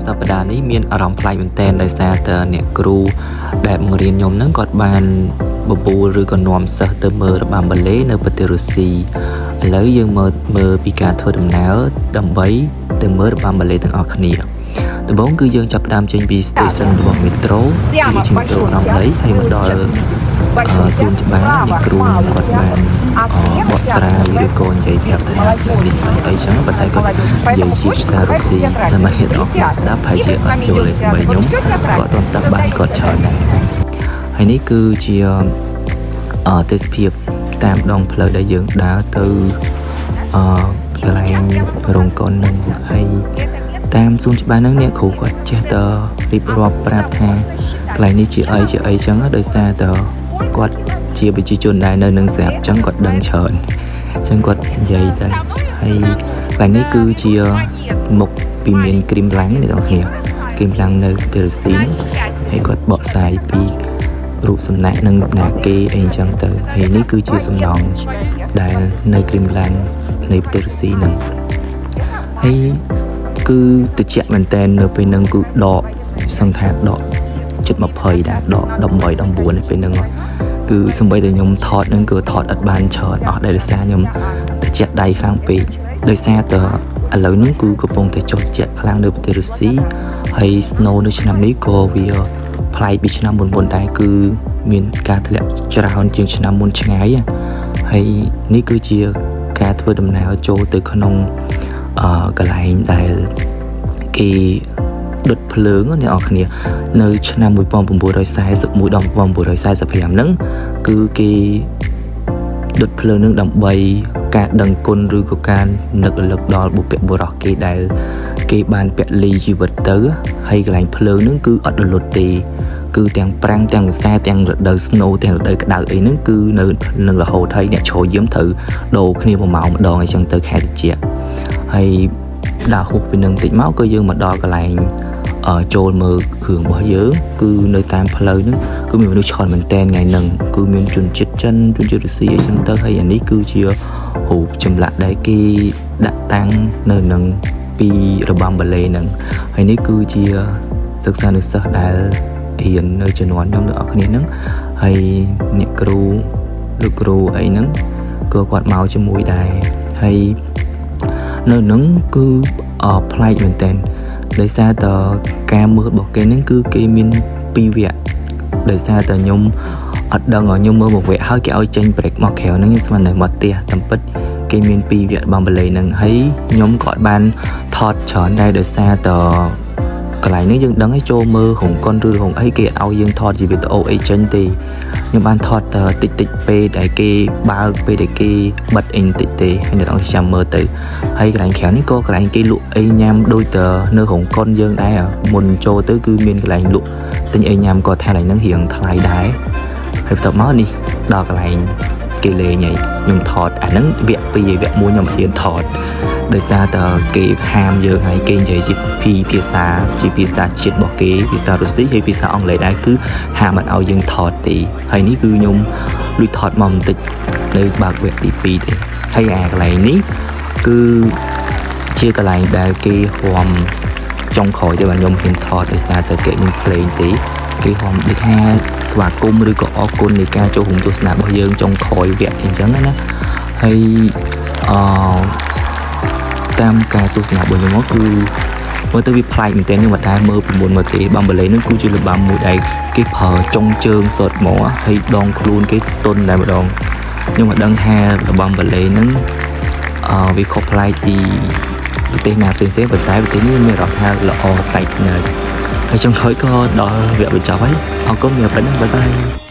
សប្តាហ៍នេះមានអារម្មណ៍ប្លែកមែនទែនដោយសារតែអ្នកគ្រូដែលបង្រៀនខ្ញុំហ្នឹងគាត់បានបបួលឬក៏នាំសិស្សទៅមើលរបាំបាឡេនៅប្រទេសរុស្ស៊ីឥឡូវយើងមើលមើលពីការធ្វើដំណើរដើម្បីទៅមើលរបាំបាឡេទាំងអស់គ្នាដំបូងគឺយើងចាប់ផ្ដើមចេញពី station របស់ metro គឺជា metro ក្រោមដីហើយមកដល់សួនច្បារអ្នកគ្រូគាត់បានបកស្រាយឬក៏និយាយប្រាប់ថានេះអីចឹងប៉ុន្តែគាត់និយាយជាភាសារុស្ស៊ីសម្រាប់អ្នកទាំងអស់គ្នាស្ដាប់ហើយជាអត់យល់ទេសម្បីខ្ញុំក៏អត់ទាន់ស្ដាប់បានគាត់ច្រើនដែរហើយនេះគឺជាទេសភាពតាមដងផ្លូវដែលយើងដើរទៅអឺកន្លែងរោងកុនហ្នឹងហើយតាមសួនច្បារហ្នឹងអ្នកគ្រូគាត់ចេះតែរៀបរាប់ប្រាប់ថាកន្លែងនេះជាអីជាអីចឹងដោយសារតែគាត់ជាប្រជាជនដែលនៅនឹងស្រាប់ចឹងគាត់ដឹងច្រើនចឹងគាត់និយាយទៅហើយកន្លែងនេះគឺជាមុខវិមានគ្រីមឡាំងអ្នកនរគ្នាគ្រីមឡាំងនៅប្រទេសរុស្ស៊ីហ្នឹងហើយគាត់បកស្រាយពីរូបសំណាកនិងណាគេអីចឹងទៅហើយនេះគឺជាសំណង់ដែលនៅគ្រីមឡាំងនៃប្រទេសរុស្ស៊ីហ្នឹងហើយគឺត្រជាក់មែនតែននៅពេលហ្នឹងគឺដកសឹងថាដកជិត20ដែរដក18 19នៅពេលហ្នឹងគឺសំបីតែខ្ញុំថតហ្នឹងគឺថតអត់បានច្រើនអស់ដែរដោយសារខ្ញុំត្រជាក់ដៃខ្លាំងពេកដោយសារតែឥឡូវហ្នឹងគឺកំពុងតែចុះត្រជាក់ខ្លាំងនៅប្រទេសរុស្ស៊ីហើយ snow នៅឆ្នាំនេះក៏វាប្លែកពីឆ្នាំមុនៗដែរគឺមានការធ្លាក់ច្រើនជាងឆ្នាំមុនឆ្ងាយហើយនេះគឺជាការធ្វើដំណើរចូលទៅក្នុងកន្លែងដែលគេដុតភ្លើងអ្នកនរគ្នានៅឆ្នាំ1941ដល់1945ហ្នឹងគឺគេដុតភ្លើងនឹងដើម្បីការដឹងគុណឬក៏ការនឹករលឹកដល់បុព្វបុរសគេដែលគេបានពលីជីវិតទៅហើយកន្លែងភ្លើងនឹងគឺអត់រលត់ទេគឺទាំងប្រាំងទាំងវស្សាទាំងរដូវ snow ទាំងរដូវក្តៅអីហ្នឹងគឺនៅនឹងរហូតហើយអ្នកជ្រោយយាមត្រូវដូរគ្នាមួយម៉ោងម្ដងអីចឹងទៅខែត្រជាក់ហើយដើរហួសពីនឹងតិចមកក៏យើងមកដល់កន្លែងចូលមើលគ្រឿងរបស់យើងគឺនៅតាមផ្លូវហ្នឹងគឺមានមនុស្សច្រើនមែនតែនថ្ងៃហ្នឹងគឺមានជនជាតិចិនជនជាតិរុស្ស៊ីអីចឹងទៅហើយអានេះគឺជារូបចម្លាក់ដែលគេដាក់តាំងនៅនឹងពីរបាំបាឡេហ្នឹងហើយនេះគឺជាសិក្សានុសិស្សដែលរៀននៅជំនាន់ខ្ញុំទាំងអស់គ្នាហ្នឹងហើយអ្នកគ្រូលោកគ្រូអីហ្នឹងក៏គាត់មកជាមួយដែរហើយនៅហ្នឹងគឺប្លែកមែនតើដោយសារតការមើលរបស់គេហ្នឹងគឺគេមានពីរវគ្គដោយសារតែខ្ញុំអត់ដឹងខ្ញុំមើលមួយវគ្គហើយគេឲ្យចេញ break មកក្រៅហ្នឹងខ្ញុំស្មានតែមកផ្ទះតាមពិតគេមានពីរវគ្គបំបលេហ្នឹងហើយខ្ញុំក៏អត់បានថតច្រើនដែរដោយសារតកន្លែងនេះយើងដឹងឲ្យចូលមើលរោងកុនឬរោងអីគេឲ្យយើងថតជាវីដេអូអីចេញទេខ្ញុំបានថតតែតិចតិចពេលដែលគេបើកពេលដែលគេបិទអីតិចទេហើយអ្នកទាំងចាំមើលទៅហើយកន្លែងក្រៅនេះក៏កន្លែងគេលក់អីញ៉ាំដូចតនៅរោងកុនយើងដែរមុនចូលទៅគឺមានកន្លែងលក់ទិញអីញ៉ាំក៏ថាកន្លែងហ្នឹងរៀងថ្លៃដែរហើយបន្ទាប់មកនេះដល់កន្លែងគេលេងហើយខ្ញុំថតអាហ្នឹងវគ្គ2ហើយវគ្គ1ខ្ញុំហ៊ានថតដោយសារតគេហាមយើងហើយគេនិយាយជាពីភាសាជាភាសាជាតិរបស់គេភាសារុស្ស៊ីហើយភាសាអង់គ្លេសដែរគឺហាមមិនឲ្យយើងថតទេហើយនេះគឺខ្ញុំលួចថតមកបន្តិចនៅបើកវគ្គទី2ទេហើយអាកន្លែងនេះគឺជាកន្លែងដែលគេរាំចុងក្រោយទេបាទខ្ញុំហ៊ានថតដោយសារតែគេមានភ្លេងទេគេរាំដូចថាស្វាគមន៍ឬក៏អរគុណនៃការចូលរួមទស្សនារបស់យើងចុងក្រោយវគ្គអញ្ចឹងណាហើយអឺតាមការទស្សនារបស់ខ្ញុំមកគឺមើលទៅវាប្លែកមែនទែនខ្ញុំមិនដែលមើលពីមុនមកទេបាំបាឡេនឹងគឺជារបាំមួយដែលគេប្រើចុងជើងសុទ្ធហ្មងហើយដងខ្លួនគេទន់តែម្ដងខ្ញុំមិនដឹងថារបាំបាឡេនឹងវាខុសប្លែកពីប្រទេសណាផ្សេងៗប៉ុន្តែប្រទេសនេះមានអារម្មណ៍ថាល្អប្លែកភ្នែកហើយចុងក្រោយក៏ដល់វគ្គបញ្ចប់ហើយអរគុណមានប៉ុណ្ណឹង bye bye.